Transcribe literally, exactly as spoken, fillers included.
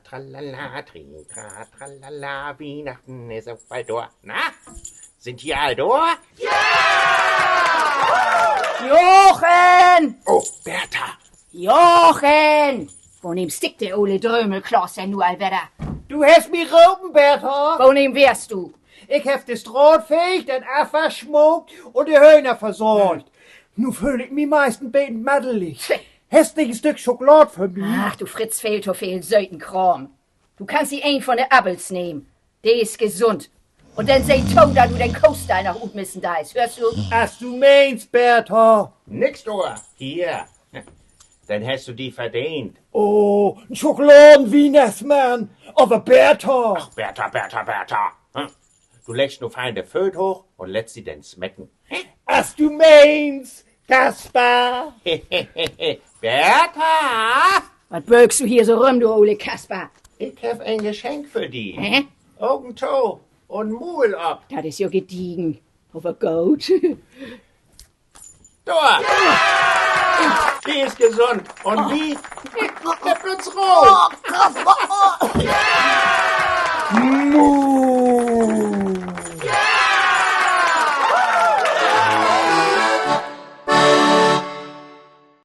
Tralala, Trinitra, tralala, Wiehnachten is ok bald dor. Na? Sünd ji all dor? Ja! Jochen! Oh, Bertha! Jochen! Woneem stickt de ole Drömelklaas denn nu al wedder? Du hest mi ropen, Bertha! Woneem weerst du? Ik heff de Straat feegt, den Afwasch maakt un de Höhner versorgt. Nu föhl ik mi meist en beten maddelig. Hest nich en Stück Schokolaad för mi? Ach, du frittst veel to veel söten Kraam. Du kannst di een von de Appels nehmen. De is gesund. Un denn seh to, dat du den Koostall noch utmissen deist. Höörst du? As du meenst, Bertha. Nix dor. Hier. Den hest du di verdeent. Oh, en Schokoladen-Wiehnachtsmann. Aver Bertha. Ach, Bertha, Bertha, Bertha. Hm? Du leggst nu fein de Fööt hooch un lettst di den smecken. As du meenst, Kaspar. Bertha! Wat bölkst du hier so rüm, du ole Kaspar? Ik heff en Geschenk för di. Hä? Ogen to un Muul op. Dat is jo gediegen. Aver goot. Dor! De is gesund. Un wi hebbt uns Roh. Mu.